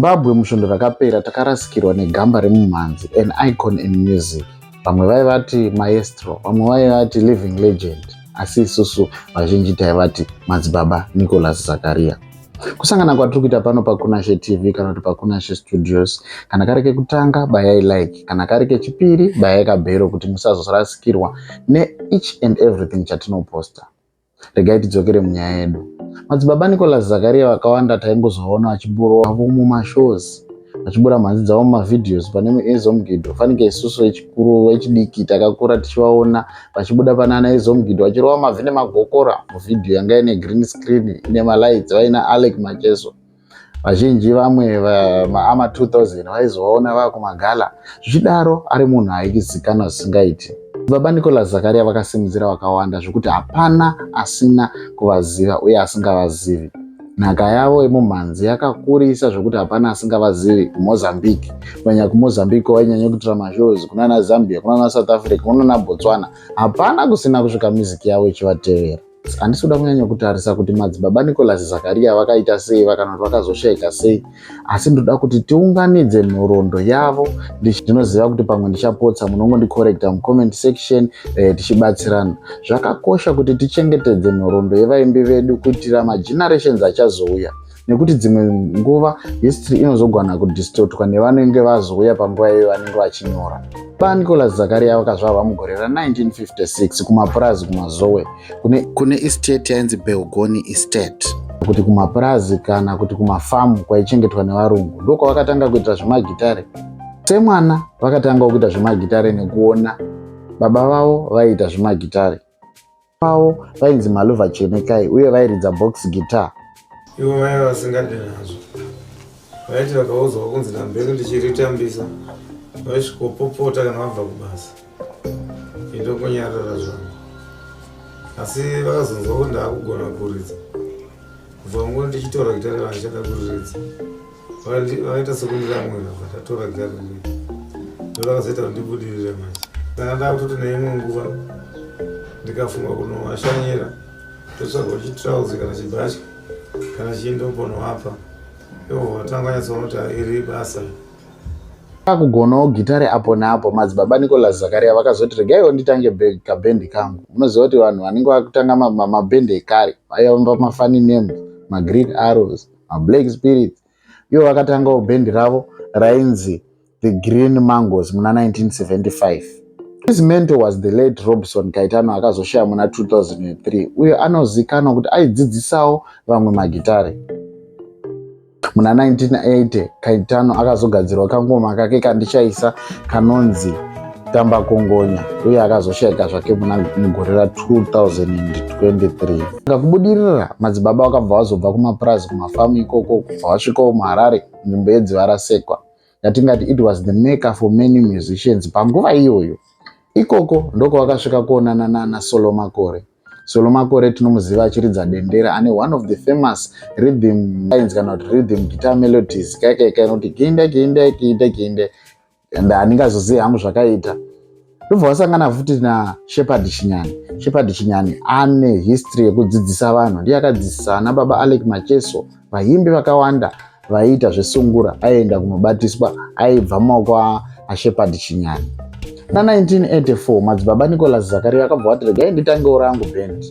Zimbabwe musvondo rakapera takarasikirwa negamba remumhanzi, an icon in music. Vamwe vaivati maestro, vamwe vaivati living legend, asi isusu vazhinji taivati Madzibaba Nicholas Zakaria. Kusangana kwatiri kuita pano paKunashe TV kana kuti paKunashe Studios. Kana kari kekutanga, bayai like. Kana kari kechipiri, bayai kabhero kuti musazorasikirwa neeach and everything chatinoposta. Regai tidzokere munyaya yedu. Madzibaba Nicholas Zakaria vakawanda taingozovaona vachiburavo mumashows, vachibura mhanzi dzavo mumavideos pane Ezomgido. Fanike isusu vechikuru, vechidiki, takakura tichivaona vachibuda panana Ezomgido vachirova mavhi nemagokora muvhidhiyo yanga ine green screen, ine malights, vaina Alec Macheso. Vazhinji vamwe maama 2000 vaizovaona vakumagala zvichidaro. Ari munhu aizikanwa zvisingaiti. Baba Nicholas Zakaria vakasimudzira vakawanda zvokuti hapana asina kuvaziva uye asingavazivi. Nhaka yavo yemumhanzi yakakurisa zvokuti hapana asingavazivi kuMozambique. Kunyanya kuMozambique vainyanya kuitira mashows, kunana Zambia, kunana South Africa, kunana Botswana, hapana kusina kusvika miziki yavo ichivatevera. Handisi kuda kunyanya kutarisa kuti Madzibaba Nicholas Zakaria vakaita sei, vakana kuti vakazoshayika sei, asi ndoda kuti tiunganidze nhoroondo yavo. Ndinoziva kuti pamwe ndichapotsa, munongondikorekta mucomment section tichibatsirana. Zvakakosha kuti tichengetedze nhoroondo yevaimbi vedu kuitira magenerations achazouya, nekuti dzimwe nguva history inozogona kudistotwa nevanenge vazouya panguva iyoyo vanenge vachinyora. BaNicholas Zakaria vakazvarwa mugore ra1956 kumapurazi kuMazowe, kune estate yainzi Belgoni Estate, kuti kumapurazi kana kuti kumafamu kwaichengetwa nevarungu. Ndokwavakatanga kuita zvemagitare. Semwana vakatanga kuita zvemagitare nekuona baba vavo vaiita zvemagitare. Vavo vainzi Maluva Chenekai uye vairidza box guitar. Ivo vaiva vasingadi nazvo. Vaiti vakaudzwa kunzi namberi ndichiritambisa, vaisvikopopota kana vabva kubasa, indongonyarara zvangu. Asi vakazonzwa kuti ndaakugona kuridza, kubva nguva ndichitora gitare vandichada kuriridza, vakaita sekundiramwira. Bva ndatora gitare riri, ndo vakazoita kuti ndibudirire. Manje ndanga ndakutoti neimwe nguva ndikafunga kunovashanyira, totsvaga chitrauzi kana chibhatya kana chiindombonovapa, ivo vatanga nyatsoona kuti iri basa. Akugonawo gitare apo neapo, Madzibaba Nicholas Zakaria vakazoti, "Regaiwo nditange kabhendi kangu." Munoziva kuti vanhu vanenge vakutanga mabhendi ekare vaiamba mafunny names, maGreen Arrows, maBlack Spirits. Ivo vakatangawo bhendi ravo rainzi The Green Mangos muna 1975. His mentor was the late Robson Kaitano, akazoshaya muna 2003, uye anozikanwa kuti aidzidzisawo vamwe magitare. Muna 1980 Kaitano akazogadzirwa kangoma kake kandichaisa kanonzi Tamba Kongonya, uye akazoshayika zvake muna mugore ra2023. Kakubudirira, madzibaba vakabva vazobva kumapurazi kumafamu ikoko, kubva vasvikawo muHarare, nzvimbo yeDziva Rasekwa, yatingati it was the mecca for many musicians panguva iyoyo. Ikoko ndokwavakasvika kuonana nana Solo Makore. Solo Makore tinomuziva achiridza dendera, ane one of the famous rhythm lines kana kuti rhythm guitar melodies kaikaika inoti ginde ginde ginde ginde, and handingazozivi hangu zvakaita. Ndobva vasangana futi naShepard Chinyani. Shepard Chinyani ane history yekudzidzisa vanhu, ndiye akadzidzisa ana baba Alec Macheso, vaimbi vakawanda vaiita zvesungura aienda kunobatiswa aibva mumaoko aShepard Chinyani. Na1984 Madzibaba Nicholas Zakaria akabva vati, "Regai nditangewo rangu band."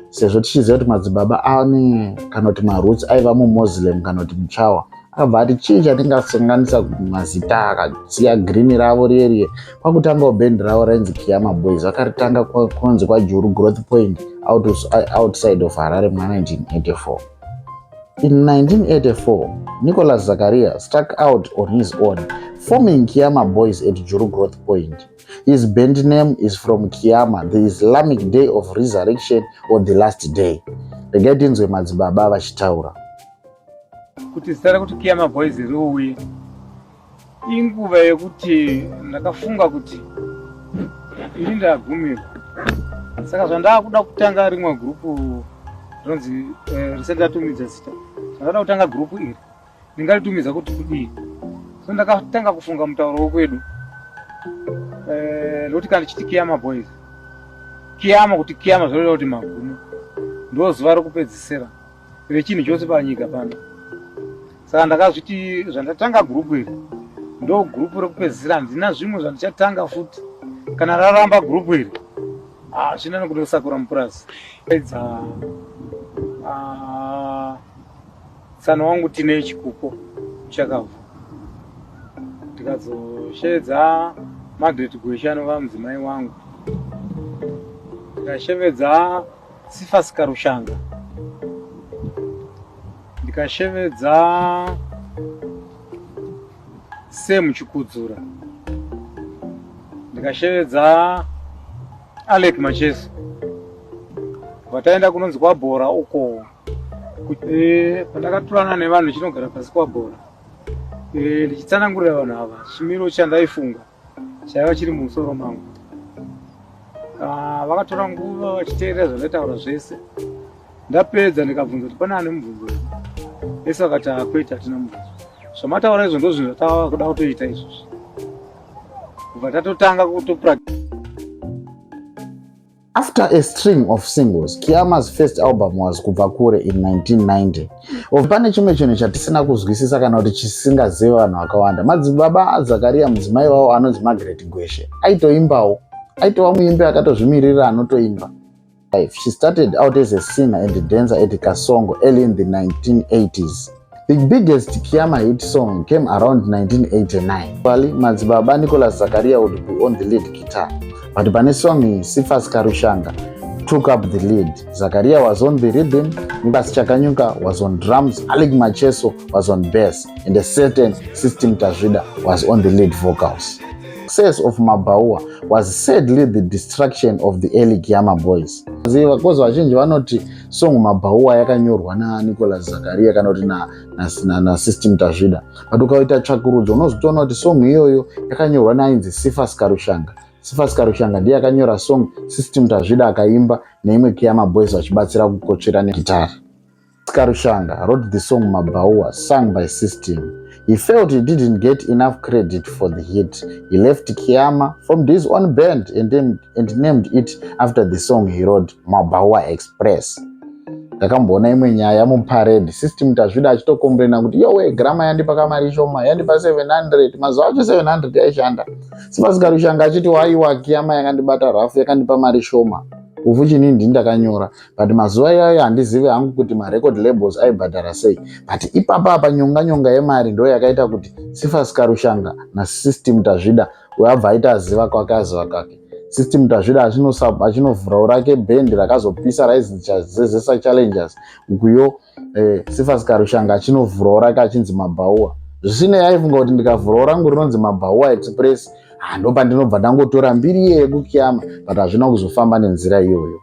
Sezvo tichiziva kuti madzibaba ane kana kuti maroots aiva muMuslim kana kuti muchawa, akabva ati, "Chii chandingasanganisa mazita?" Akasiya green ravo riye riye, kwakutangawo bhendi ravo rainzi Kiyama Boys. Vakaritanga kunonzi kwaJuru Growth Point, outside of Harare, muna 1984. In 1984, Nicholas Zakaria struck out on his own, forming Kiyama Boys at Juru Growth Point. His band name is from Kiyama, the Islamic day of resurrection or the last day. Regai tinzwe madzibaba vachitaura. Kuti zita rekuti Kiyama Boys riuye, inguva yekuti ndakafunga kuti ini ndagumirwa, saka zvandaakuda kutanga rimwe gurupu rinonzi risati ratumidza zita. Zvandada kutanga gurupu iri, ndingaritumidza kuti kudii? So ndakatanga kufunga mutauro wekwedu, nokuti kana ndichiti Kiyama Boys, Kiyama, kuti Kiyama zvinoreva kuti magumo, ndo zuva rokupedzisira rechinhu chose panyika pano. Saka ndakazviti zvandatanga gurupu iri ndo gurupu rekupedzisira, handina zvimwe zvandichatanga futi. Kana raramba gurupu iri, hazvina nokundosakura mupurazi. Edza tsano wangu tine Chikupo Chakabva, ndikazoshevedza Margaret Gweshe anova mudzimai wangu, ndikashevedza Sifas Karushanga, ndikashevedza Semu Chikudzura, ndikashevedza Alec Macheso. Vataenda kunonzi kwaBhora uko. Pandakaturana nevanhu chinogara pasi kwaBhora, ndichitsanangurira vanhu ava chimiro chandaifunga chaiva chiri mumusoro mangu, vakatora nguva vachiteerera zvandaitaura zvese. Ndapedza ndikabvunza kuti pane ane mubvunzo here. Ese vakati, "Hakwete, hatina mubvunzo. Zvamataura izvo ndo zvinhu zvatava kuda kutoita izvozvi." Kubva tatotanga kutopra After a string of singles, Khiama's first album was Kubva Kure in 1990. Of pane chimwe chinhu chatisina kuzwisisa kana kuti chisingazivi vanhu vakawanda. Madzibaba aZakaria, mudzimai wavo anonzi Margaret Gweshe, aitoimbawo. Aitova muimbi akatozvimirira anotoimba. She started out as a singer and dancer at Kasongo early in the 1980s. The biggest Khiama hit song came around 1989. Pali, Madzibaba Nicholas Zakaria would be on the lead guitar. But pane song iyi, Sifas Karushanga took up the lead. Zakaria was on the rhythm, Nicholas Chakanyuka was on drums, Alec Macheso was on bass, and a certain System Tazvida was on the lead vocals. Success of Mabaua was sadly the destruction of the early Khiama Boys. Ziva, because vazhinji vanoti song Mabaua yakanyorwa naNicholas Zakaria kana kuti naSystem Tazvida, but ukaita tsvakurudzo unozotoona kuti song iyoyo yakanyorwa naainzi Sifas Karushanga. Sifas Karushanga ndiye akanyora song, System Tazvida akaimba neimwe Khiama Boys vachibatsira kukotsvera negitari. Karushanga wrote the song Mabaua, sung by System. He felt he didn't get enough credit for the hit. He left Khiama, formed his own band, and named it after the song he wrote, Mabaua Express. Ndakamboona imwe nyaya muparade, System Tazvida achitocomplaina kuti, "Yowe, Gramma yandipa kamari shoma, yandipa 700." Mazuva acho 700 yaishanda. Sifas Karushanga achiti, "Waiwa, Khiama yakandibata rafu, yakandipa mari shoma, ufu chini ndini ndakanyora." But mazuva iyayo handizivi hangu kuti marecord labels aibhadhara sei, but ipapa apa nyonga nyonga yemari ndo yakaita kuti Sifas Karushanga naSystem Tazvida wabva aita aziva kwake aziva kwake. System Tazvida achinovhurawo rake bhendi rakazopisa raizi Chazezesa Challengers. Ukuyo Sifas Karushanga achinovhurawo rake achinzi Mabhaua. Zvisinei, aifunga kuti ndikavhurawo rangu rinonzi Mabhaua Express, ndo pandinobva ndangotora mbiri iye yekuKhiama, but hazvina kuzofamba nenzira iyoyo.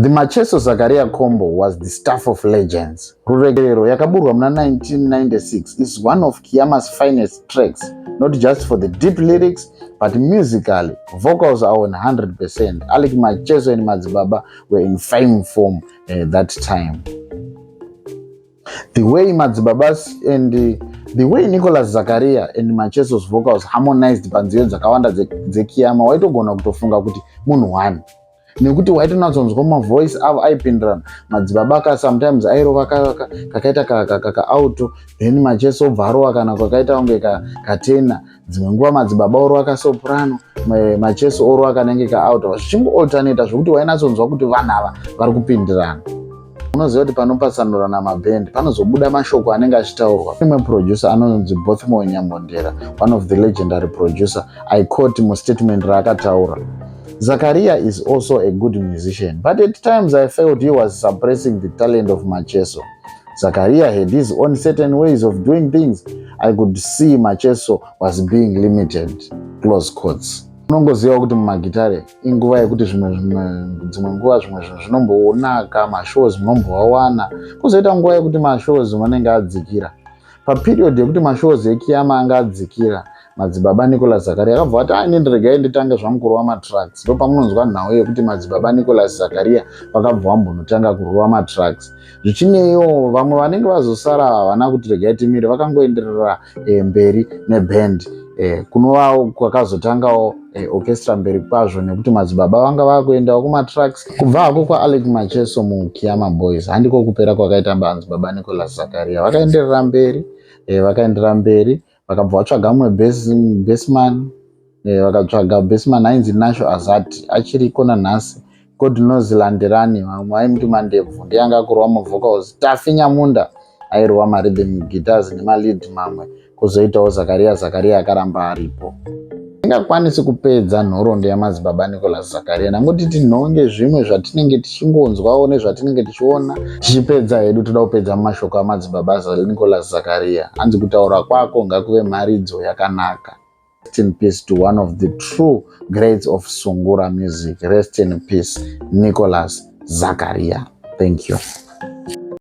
The Macheso Zakaria combo was the stuff of legends. Ruregerero yakaburwa muna 1996 is one of Khiama's finest tracks, not just for the deep lyrics, but musically. Vocals are on 100%. Alec Macheso and Madzibaba were in fine form that time. The way Madzibabas and the way Nicholas Zakaria and Macheso's vocals harmonized panziyo dzakawanda dzeKhiama, waitogona kutofunga kuti munhu one, nekuti waitonatsonzwa mavoice avo aipindirana. Madzibaba ka sometimes airova kakaita kaalto, then Macheso obva arova kana kakaita kunge katenor. Dzimwe nguva Madzibaba orova kasoprano, Macheso orova kanenge kaalto, zvichingoalternata zvokuti wainatsonzwa kuti vanhu ava vari kupindirana. Unoziva kuti panopatsanurana mabhendi panozobuda mashoko anenge achitaurwa. Imwe producer anonzi Bothmo Nyambondera, one of the legendary producer, I quote mustatement raakataura: "Zakaria is also a good musician, but at times I felt he was suppressing the talent of Macheso. Zakaria had his own certain ways of doing things. I could see Macheso was being limited." Close quotes. Unongoziva kuti mumagitare inguva yekuti zvimwe dzimwe nguva zvimwe zvinhu zvinombonaka, mashows munomboawana, kwozoita nguva yekuti mashows vanenge adzikira. Paperiod yekuti mashows eKhiama anga adzikira, Madzibaba Nicholas Zakaria akabva vati, "Aini ndiregai nditange zvangu kurova matrucks." Ndo pamunonzwa nhau yekuti Madzibaba Nicholas Zakaria vakabva vambonotanga kurova matrucks. Zvichineiwo, vamwe vanenge vazosara havana kuti regai timire, vakangoenderera mberi neband, kunova kwakazotangawo orchestra mberi kwazvo, nekuti Madzibaba vanga vakuendawo kumatrucks. Kubva hako kwaAlec Macheso muKhiama Boys handiko kupera kwakaita Madzibaba Nicholas Zakaria. Vakaenderera mberi. Vakaendera mberi, vakabva vatsvaga mumwe bassman. Vakatsvaga bassman ainzi Nasho Azati, achiriko nanhasi. Godknows Landirani, vamwe vaimuti Mandebvu, ndiye anga akurova mavocals. Tafi Nyamunda airova marhythm guitars nemalead mamwe. Kwozoitawo Zakaria. Zakaria akaramba aripo. Tingakwanisi kupedza nhoroondo yaMadzibaba Nicholas Zakaria nangoti tinhonge zvimwe zvatinenge tichingonzwawo nezvatinenge tichiona. Tichipedza hedu, toda kupedza mumashoko aMadzibaba Nicholas Zakaria. Hanzi, "Kutaura kwako ngakuve mharidzo yakanaka." Rest in peace to one of the true greats of Sungura music. Rest in peace, Nicholas Zakaria. Thank you.